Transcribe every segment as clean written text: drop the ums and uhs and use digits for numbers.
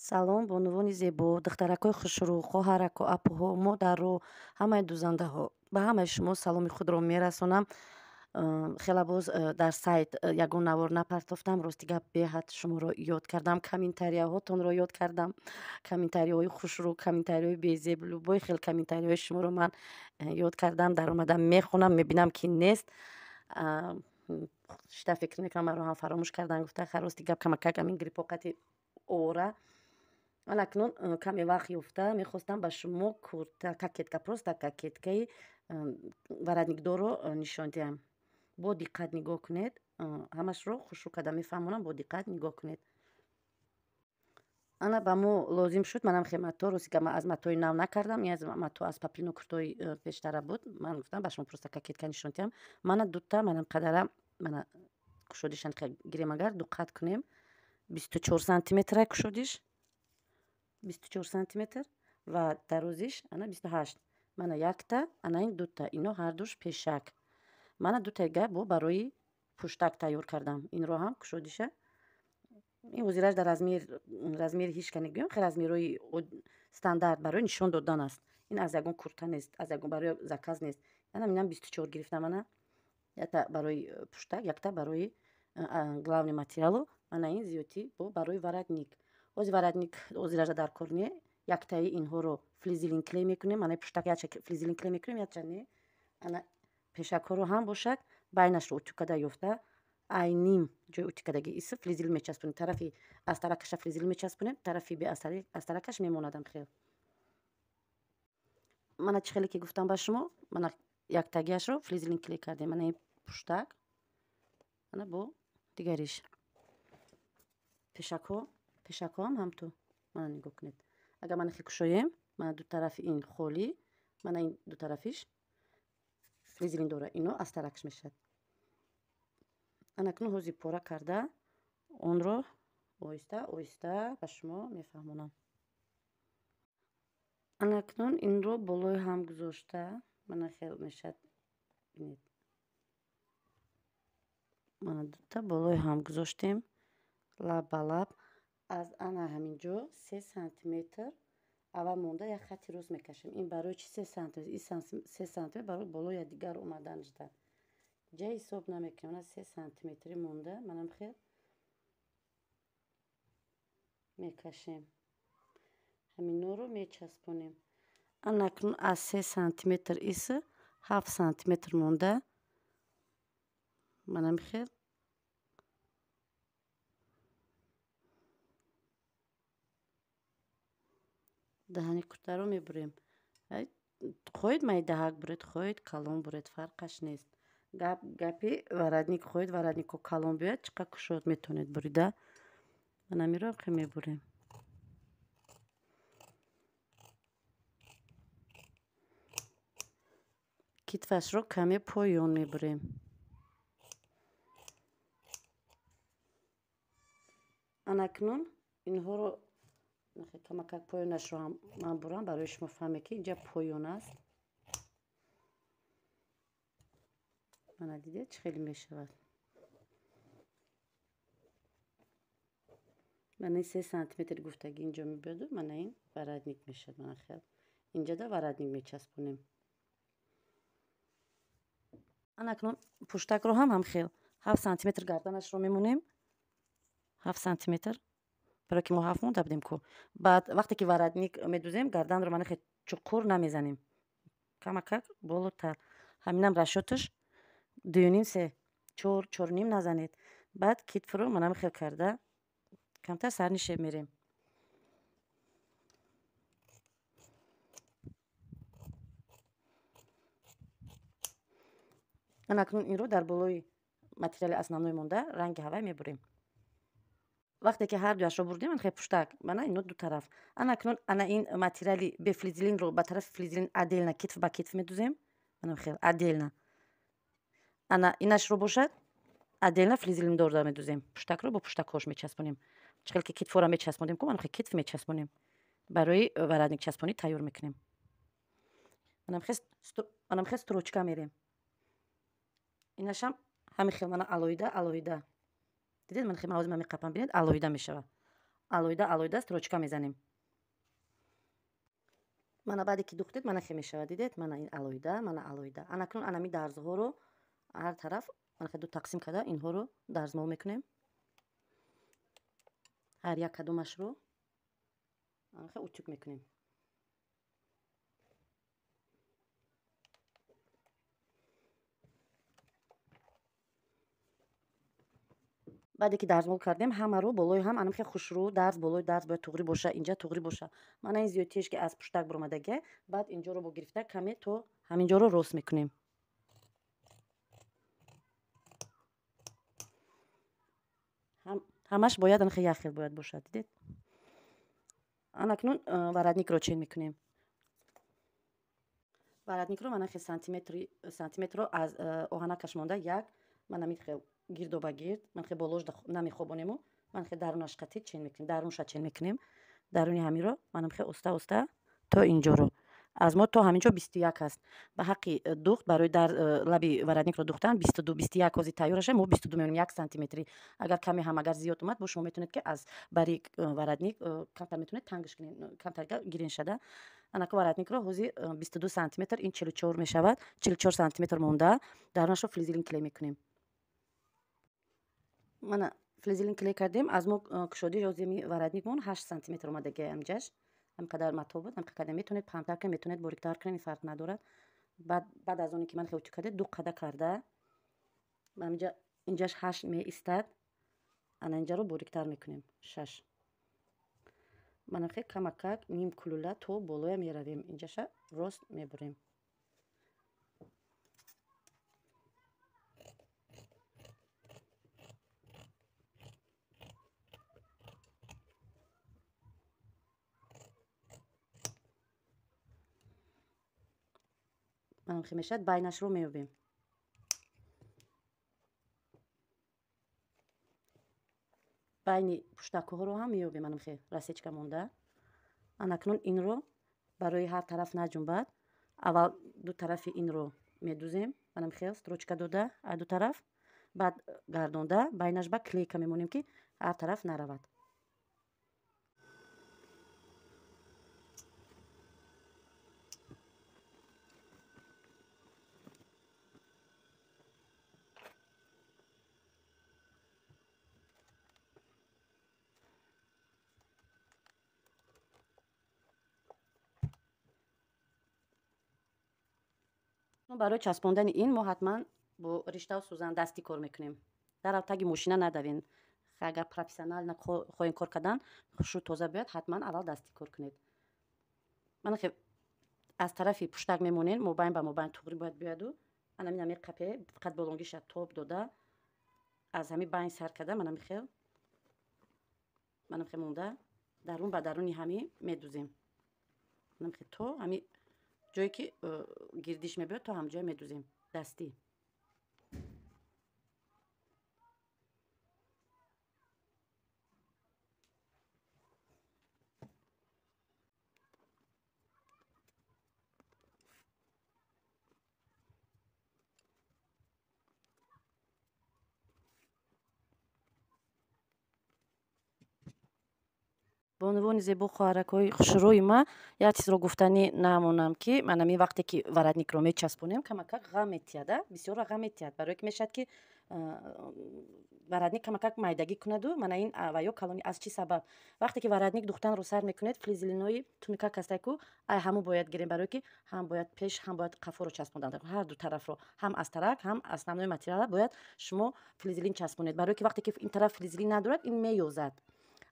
Салом, бонувони зебо, духтаракҳои хушрӯ, хоҳарако, апоҳо, модаро, ҳамаи дузандаҳо. Ба ҳамаи шумо саломи худро мерасонам. Хела боз дар сайт ягон навор напартофтам. Рости гап, беҳад шуморо ёд кардам, комментарияҳотонро ёд кардам, комментарияҳои хушрӯ, комментарияҳои безеб, любой хел комментарияҳои шуморо ман ёд кардам. Даромадам, мехонам, мебинам, ки нест. Шита фикр мекунам, маро ҳам фаромӯш кардан гуфта. Рости гап, камакак амин гриппоқати ора. Ман акнун каме вақт ёфта мехостам ба шумо курта, кокетка, просто кокеткаи воротникдорро нишон диҳам. Бо диққат нигоҳ кунед, ҳамашро хушрӯ карда мефаҳмонам, бо диққат нигоҳ кунед. Ана, ба мо лозим шуд манам хел мато. Рости гап, ман аз матои нав накардам, ин аз мато, аз папино куртои пештара буд. Ман гуфтам, ба шумо просто кокетка нишон диҳам. Мана дута, манам қадара, мана кушодишан гирем, агар дуққат кунем, 24 сантиметра кушодиш, 24 сантиметр ва дарозиш ана 28. Мана якта, ана ин дута, ино ҳардуш пешак. Мана дутаига бо барои пуштак тайёр кардам. Инро ҳам кушодиша, ин ҳозираш дар размери ҳеч ка нагӯям, хел размерҳои стандарт барои нишон додан аст. Ин аз ягон курта нест, аз ягон барои заказ нест. Ана минам 24 гирифтам. Ана якта барои пуштак, якта барои главный материалу, ана ин зиёдтӣ бо барои воротник. Ҳозир воротник ҳозиража дар кор не. Яктаи инҳоро флизелин клей мекунем, ана пуштак якча флизелин клей мекунем, якча не. Ана пешакҳоро ҳам бошад, байнашро утюг карда ёфта, айним ҷои утюг кардаги иси флизелин мечаспонем. Тарафи астаракаша флизелин мечаспонем, тарафи беастаракаш мемонадам хел. Мана, чӣ хеле ки гуфтам ба шумо, мана яктагиашро флизелин клей кардем. Мана ин пуштак, ана бо дигариш пешакҳо. Пешакҳоам ҳамту, мана нигоҳ кунед, агар мана хел кушоем, мана ду тарафи ин холӣ, мана ин ду тарафиш флизелин дора, ино астаракш мешавад. Анакнун ҳозир пора карда онро оҳиста оҳиста ба шумо мефаҳмонам. Анакнун инро болои ҳам гузошта, мана хел мешавад, бинед. Мана дута болои ҳам гузоштем, лаб ба лаб. Аз ана ҳамин ҷо 3 сантиметр аввал монда, як хати рост мекашем. Ин барои чи 3 сантиметр? Ин 3 сантиметр барои болои якдигар омаданашда. Ҷа ҳисоб намекунем. Ана 3 сантиметри монда, манам хел мекашем, ҳаминҳоро мечаспонем. Анакнун аз 3 сантиметр иси 7 сантиметр монда, манам хел даҳани куртаро мебурем. Хоҳед майдаҳак буред, хоҳед калон буред, фарқаш нест. Гап гапи воротник, хоҳед воротнико калон биёяд, чӣ қадр кушод метавонед бурида. Манамиро хел мебурем. Китфашро каме поён мебурем. Анакнун инҳоро камакак поёнашро ҳам ман бурам, барои шумо фаҳме, ки инҷа поён аст. Мана, дидед, чӣ хеле мешавад? Мана ин 3 сантиметр гуфтагӣ инҷо мебиёду, мана ин воротник мешавад. Мана хел инҷада воротник мечаспонем. Анакнун пуштакро ҳам ҳамхел 7 сантиметр гарданашро мемонем, 7 сантиметр, барое ки мо ҳафт монда будем ку. Баъд вақте ки воротник медузем, гарданро мана хел чуқур намезанем, камакак болотар. Ҳаминам расчёташ дуюним, се, чор, чоруним назанед. Баъд китфро манам хел карда камтар сарнише мерем. Анакнун инро дар болои материали основной монда, ранги ҳавай мебурем. Вақте ки ҳар дуяшро бурдем, хел пуштак, мана ино ду тараф. Анакнун ана ин материали бефлизелинро ба тарафи флизелин отдельно китф ба китф медузем, ана хел отдельно. Ана инашро бошад, отдельно флизелиндорда медузем. Пуштакро бо пуштакҳош мечаспонем. Чӣ хел ки китфҳоро мечаспонем ку, мана хел китф мечаспонем, барои воротник часпонӣ тайёр мекунем. Манам хел строчка мерем. Инашам ҳамин хел, мана алоҳида алоҳида, дидед? Ман хел ҳозир ман меқапам, бинед, алоҳида мешавад. Алоҳида алоҳида строчка мезанем. Мана баъде ки духтед, мана хе мешавад, дидед? Мана ин алоҳида, мана алоҳида. Анакнун анами дарзҳоро ҳар тараф мана ду тақсим карда инҳоро дарзмол мекунем. Ҳар як кадомашро анхе утюг мекунем. Баъде ки дарзмол кардем, ҳамаро болои ҳам анамхе хушрӯ дарз болои дарз бояд туғрӣ боша, инҷа туғрӣ боша. Мана ин зиёдтиеш ки аз пуштак баромадагия, баъд инҷоро бо гирифта каме то ҳаминҷоро рост мекунем. Ҳамаш бояд анхе як хел бояд бошад, дидед? Анакнун воротникро чен мекунем. Воротникро мана хе сантиметрро аз оҳанакаш монда як мана михел гирдо ба гирд, ман хе болош намехобонему, ман хе дарунаш қатӣ чен мекунем, дарунша чен мекунем. Даруни ҳамиро манам хе оста оста то инҷоро. Аз мо то ҳаминҷо 21 аст. Ба ҳаққи духт барои дар лаби воротникро духтан 22, 21 ҳозир тайёр аша, мо 22 мемонем, 1 сантиметри. Агар каме ҳам агар зиёд омад, бо шумо метавонед ки аз бари воротник камтар метавонед тангш кунед, камтар гирин шада. Анако воротникро ҳозир 22 сантиметр, ин 44 мешавад, 44 сантиметр монда, дарунашро флизелин клей мекунем. Мана флизелин клей кардем, аз мо кушодӣ ҳозир воротникмон 8 сантиметр омадагия ҳамҷаш. Ҳам қадар мато буд, ҳам қадар метавонед паҳнтар кунед, метавонед бориктар кунед, ин фарқ надорад. Баъд аз оне ки ман хеле карда, ду қада карда, ҳаминҷа инҷаш 8 меистад, ана инҷаро бориктар мекунем, 6. Мана хеле камакак ним кулула то болоя меравем, инҷаша рост мебурем. Манам хе мешавад, байнашро меёбем. Байни пуштакҳоро ҳам меёбем, манам хе рассечка монда. Анакнун инро барои ҳар тараф наҷунбад, аввал ду тарафи инро медузем, манам хел строчка дода аз ду тараф, баъд гардонда байнаш ба клейка мемонем ки ҳар тараф наравад. Барои часпондани ин мо ҳатман бо риштаву сӯзан дастӣ кор мекунем. Дар таги мошина надавем. Агар профессионально хоҳем кор кардан, хушрӯ тоза биёяд, ҳатман аввал дастӣ кор кунед. Мана хе аз тарафи пуштак мемонем, мобайн ба мобайн туғрӣ бояд биёяду. Ана мина меқапе, фақат болонгиша тоб дода, аз ҳами байн сар карда, манам хел монда, дарун ба даруни ҳами медузем. Манам хе то ҳами ҷое ки гирдиш мебиёд, то ҳамҷоя медузем дастӣ. Бонувони зебо, хоҳаракҳои хушрӯи ма, як чизро гуфтанӣ намонам ки манами вақте ки воротникро мечаспонем, камакак ғам метиҳад, бисёрро ғам метиҳад, барое ки мешавад ки воротник камакак майдагӣ кунаду мана ин ва ё калони. Аз чӣ сабаб? Вақте ки воротник духтанро сар мекунед, флизелинои туника кастай ку ай ҳаму бояд гирем, барое ки ҳам бояд пеш, ҳам бояд қафоро часпондан, ҳар ду тарафро, ҳам аз тарак, ҳам основной материала бояд шумо флизелин часпонед, барое ки вақте ки ин тараф флизелин надорад, ин меёзад.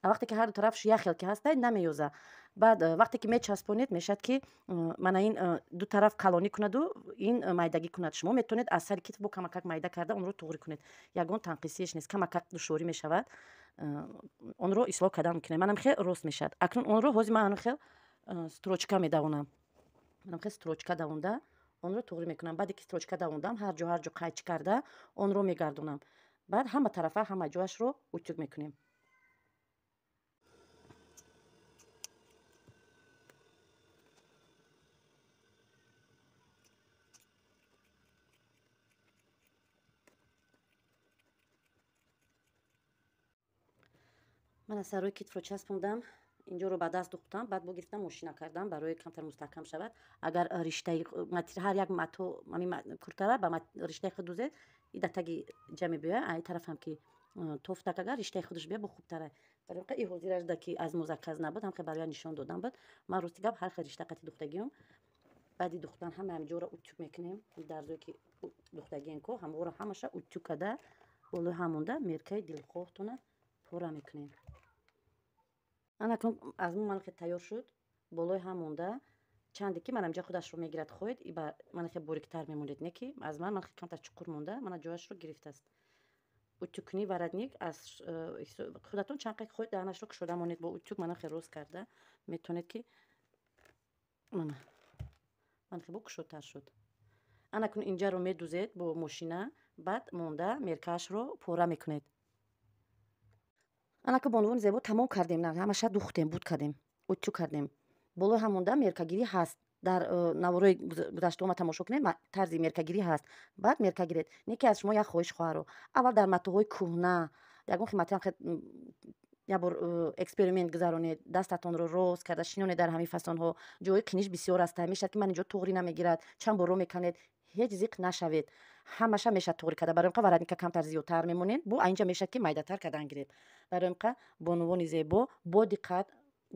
Вақте ки ҳар ду тарафш як хел ки ҳастай, намеёза. Баъд вақте ки мечаспонед, мешавад ки мана ин ду тараф калонӣ кунаду ин майдагӣ кунад. Шумо метавонед аз сари китф бо камакак майда карда онро туғрӣ кунед. Ягон танқисиеш нест, камакак душворӣ мешавад. Онро ислоҳ кардан мумкин. Манам хел рост мешавад. Акнун онро ҳозир ман хел строчка медавонам. Манам хел строчка давонда онро туғрӣ мекунам. Баъде ки строчка давондам, ҳар ҷо ҳар ҷо қайчи карда онро мегардонам. Баъд ҳама тарафа ҳама ҷояшро утюг мекунем. Мана сарои китфро часпондам, инҷоро ба даст духтам, баъд бо гирифтам, мошина кардам, барои камтар мустаҳкам шавад. Агар риштаи ҳар як мато куртара ба риштаи худ дузед, и дар таги ҷа мебиёяд. Ай тарафам ки тофтак, агар риштаи худаш бия, бо хубтара. Барои и ҳозирашда ки аз мо заказ набуд, ҳам бароя нишон додам буд. Ман, рости гап, ҳар хел ришта қати духтагиём. Баъди духтан ҳама ҳамҷоро утюг мекунем. Дарзое ки духтагиен ко, ҳамаро, ҳамаша утюг карда, болои ҳамонда меркаи дилхоҳтона пора мекунем. Анакун аз мо ман хе тайёр шуд. Болои ҳамонда чанде ки ман ҳамҷа худашро мегирад, хоҳед, ба ман хе бориктар мемонед, не ки аз ман хе камтар чуқур монда, мана ҷояшро гирифтааст. Утюг кунӣ воротник аз худатон чанд қай хоҳед, даҳанашро кушода монед, бо утюг мана хе рост карда метавонед, ки мана ман хе бо кушодтар шуд. Анакун инҷаро медузед бо мошина, баъд монда меркаашро пора мекунед. Анаку, бонувони зебо, тамом кардем, ҳамаша духтем, буд кардем, утюг кардем. Болои ҳамонда меркагирӣ ҳаст. Дар наворои гузаштаома тамошо кунед, тарзи меркагирӣ ҳаст. Баъд мерка гиред. Не ки аз шумо як хоҳиш, хоҳаро: аввал дар матоъҳои кӯҳна ягон химатиам як бор эксперимент гузаронед, дастатонро рост карда шинонед. Дар ҳамин фасонҳо ҷои қиниш бисёр аст, мешавад ки ман инҷо туғри намегирад. Чанд борро меканед, ҳеҷ зиқ нашавед, ҳамаша мешавад туғри карда. Барои ка воротника камтар зиёдтар мемонед, бо айнҷа мешавад ки майдатар кардан гиред. Барои ка, бонувони зебо, бо диққат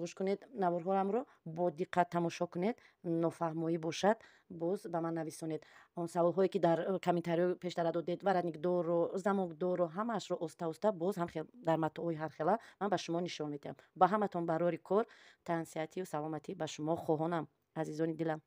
гӯш кунед, наворҳоамро бо диққат тамошо кунед. Нофаҳмоӣ бошад, боз ба ман нависонед. Он саволҳое ки дар комментариҳо пештара додед, воротникдорро, замокдорро, ҳамаашро оста оста боз ҳам дар матоъҳои ҳархела ман ба шумо нишон медиҳам. Ба ҳаматон барори кор, тансиҳатию саломатӣ ба шумо хоҳонам, азизони дилам.